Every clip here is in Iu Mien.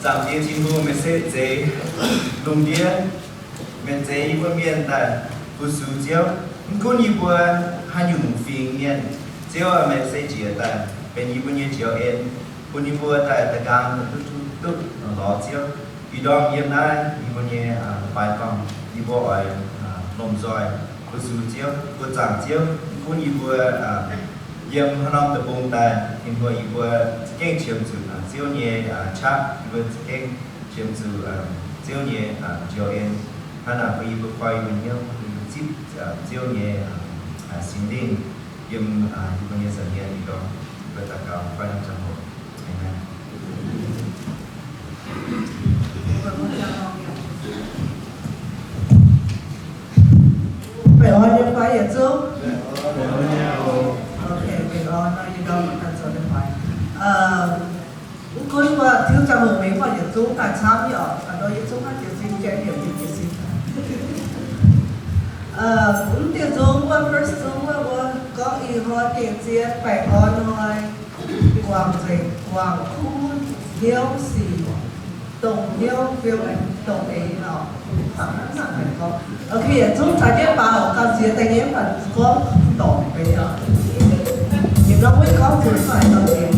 Zaangc Diex Tin-Hungh, meih se zeix lungh ndiev, meih zeix yie mbuo mienh daaih fu-sux Ziouv. Mv gunv yie mbuo haaix nyungc fingx mienh, Ziouv aac, meih se njiec daaih benx yie mbuo nyei njoux en, bun yie mbuo daaih da'nqaang duqv, duqv, duqv lorz Ziouv. Ih ndorm yiem naaiv yie mbuo nyei, aa, leiz-baaix dorngh, yie mbuo oix, aa, lomh nzoih fu-sux Ziouv, fu-sux Ziouv. Mv gunv yie mbuo, aa, yiem haaix norm deic-bung daaih, Tin-Hungh, yie mbuo za'gengh qiemx zuqc, aa, Ziouv nyei, aa, qaqv, yie mbuo za'gengh qiemx zuqc, aa, Ziouv nyei, aa, njoux en. Hnangv naaic bun yie mbuo koi yie mbuo hnyouv, bun yie mbuo zipv, aa, Ziouv nyei, aa, Singx Lingh yiem, aa, yie mbuo nyei nza'hmien ih ndorm. Yie mbuo daux gaux fai norm ziangh hoc. Aamen. Baengh orn nyei fai yietc zungv? Ok, baengh orn nor, yie ndorm mangc gaax zoux nyei fai. Mv gunv mbuo tiuv ziangh hoc mingh mbuo yietc zungv daaih camv nyei oc. Aa, nor yie zungv naaiv jiez sin, jai heuc yie jiez sin. Mv dieh nzung wuov, first nzung wuov, mbuo gorngv ih hnoi gengh zien baengh orn hnoi, guangc nzengc, guangc kuv hnyouv sic, dongh hnyouv fiou, dongh eix lorqc. Mv baac hnangv naaic gorngv, ok, yietc zungv caux jienv baaux gauh ziex deix nyei, mv baac gorngv dorngc deix oc. Yietc norm wuov gorngv zuqc fai dorngc deix.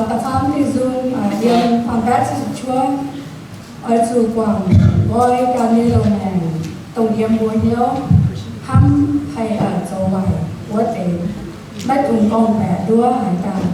Camv dih nzung, yiem Fangx Baeqv Ziqc Cuotv, oix zuqc guangc nqoi ganh nyei loz-maengc, dongh yiem mbuo hnyouv hnamv haih zoux waaic wuov deix, maiv dungx gorngv-baeqc nduov haaix dauh.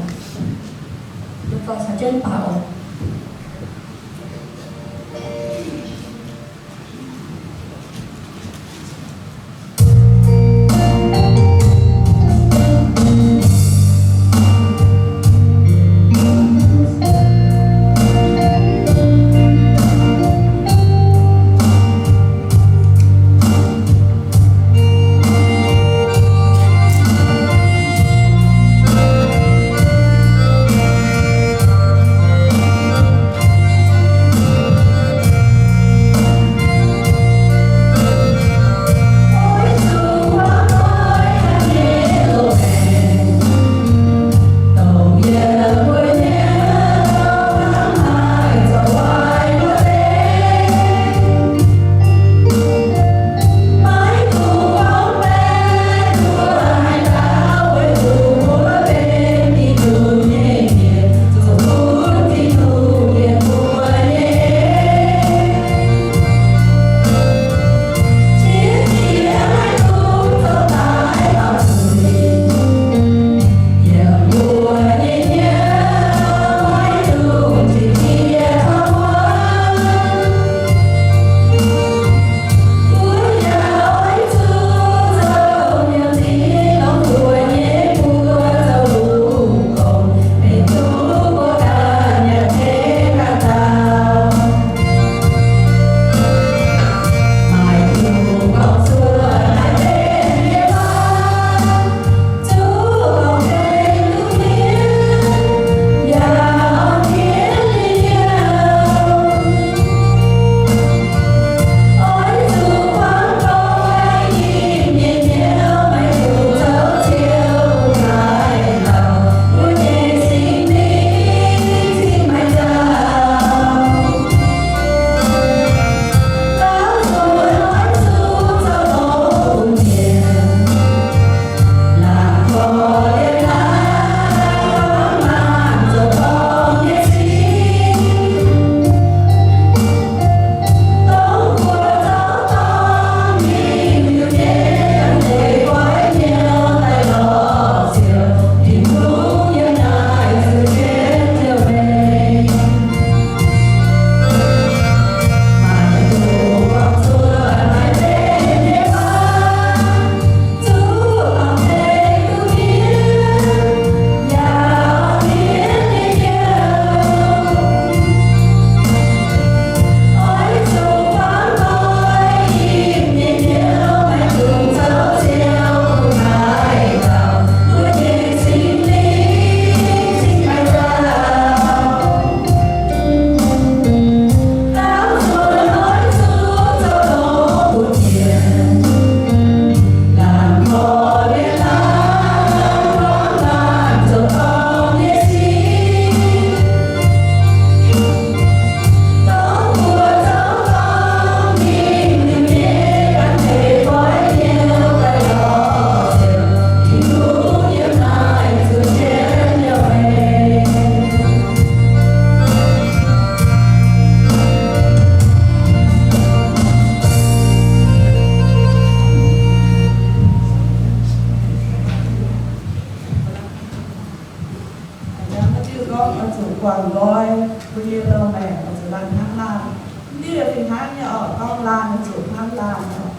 Maiv diuh gorngv oix zuqc guangc nqoi mbuo nyei loz-maengc, oix zuqc laanh hnamv laanh. Mv diuh fih hnangv nyei oc, gorngv laanh oix zuqc hnamv laanh oc.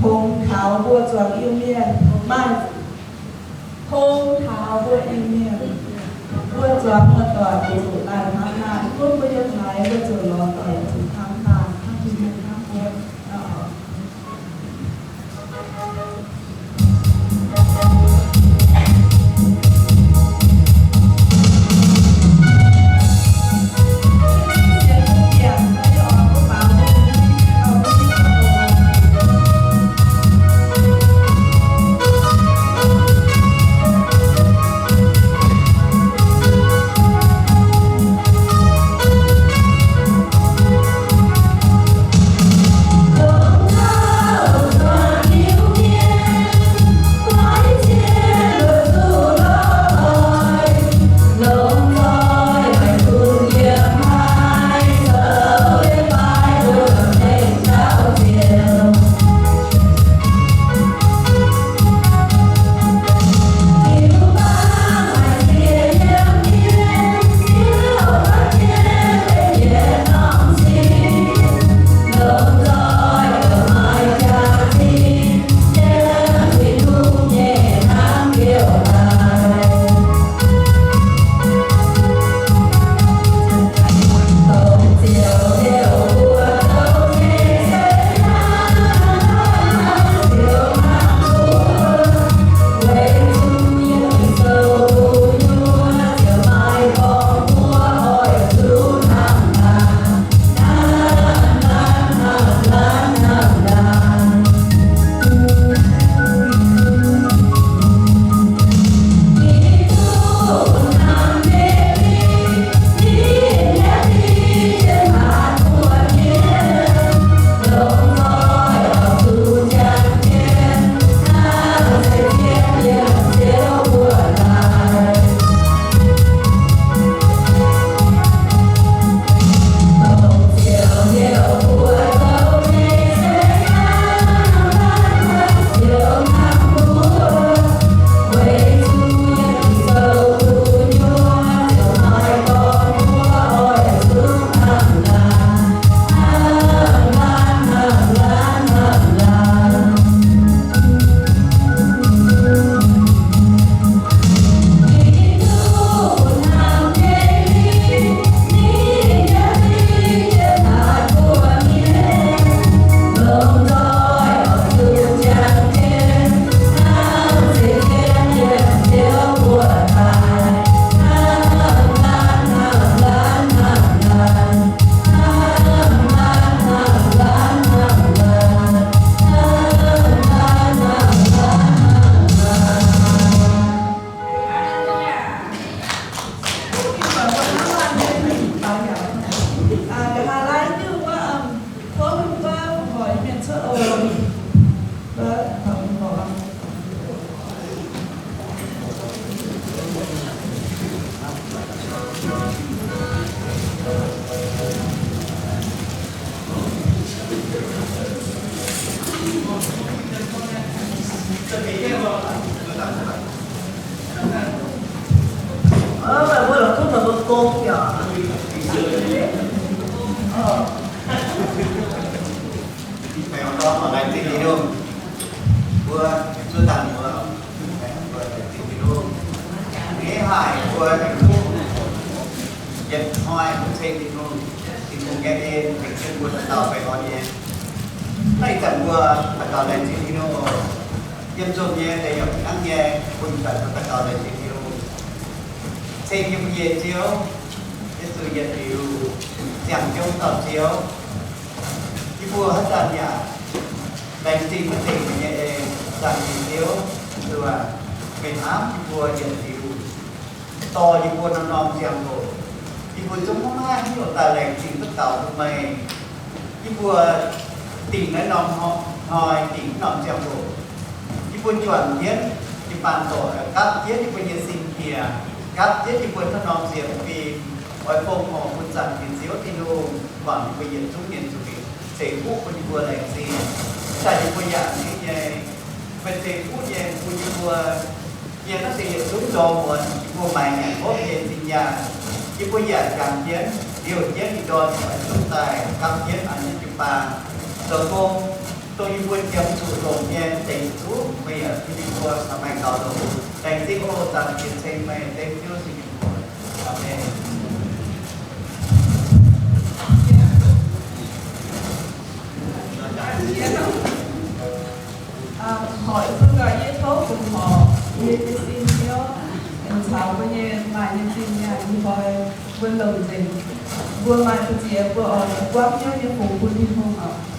Tongx taux mbuo zuangx Iu-Mienh, maaih tongx taux mbuo Iu-Mienh, mbuo zuangx muoz-doic oix zuqc laanh hnamv laanh. Gunv mbuo yiem haaix, mbuo zuqc lorz doic oix zuqc hnamv laanh, hnamv Tin-Hungh hnamv mbuo. Mbuo yietc hnoi mbuo ceng Tin-Hungh, Tin-Hungh nyei en tengx jienv mbuo daux gaux baengh orn nyei. Naaiv ih zanc mbuo daux gaux laengz zingh Tin-Hungh oc. Yiem nzunc nyei deix yaac fih hnangv nyei, bun ih zanc mbuo daux gaux laengz zingh Tin-Hungh. Ceng yie mbuo nyei Ziouv, Yesu yietc liuz, ziangh jienv dauh Ziouv. Yie mbuo haaix zanc yaac laengz zingh maiv zeiz meih nyei en, Zaangc Diex Ziouv, Ziouv aac, meih hnamv yie mbuo yietc liuz, dorh yie mbuo norm-norm ziangh hoc. Yie mbuo zungv maiv maaih haaix nyungc daaih laengz zingh duqv daux bun meih. Yie mbuo dingc naaiv norm hnoi, dingc norm ziangh hoc, yie mbuo juangc jienv jiu-baang doic, gapv jienv yie mbuo nyei sin-qiec, gapv jienv yie mbuo hnangv norm sienx fim, oix fongc horc bun Zaangc Diex Ziouv Tin-Hungh guangc yie mbuo yietc zungv nyei zuiz, ceix fuqv bun yie mbuo laengz zingh. Ih zanc yie mbuo yaac hnamv nyei, meih ceix fuqv nyei bun yie mbuo nyei naaiv deix yietc zungv ndorm muonz, yie mbuo maaiz nyanc hopv nyei zinh nyaanh, yie mbuo yaac jangx jienv liouh jienv ih ndorm oix zuqc daaih gapv jienv an jienv jiu-baang zoux gong, dongh yie mbuo jiem zuqc longc nyei deix yietc zungv, meih yaac bun yie mbuo caux maengx gaux longx. Laengz zingh oc. Zaangc Diex ceng meih, dengv Ziouv Yesu nyei mbuox. Aamen. Horpc bun gaax yie tov bun horpc yie nyei sin Ziouv, aengx caux mbuo nyei maaih nyei zinh nyaanh ih hnoi mbuo longc nzengc. Mbuo maaih fu'jueiv mbuo oix guangv hnyouv nyei fungx bun Tin-Hungh oc.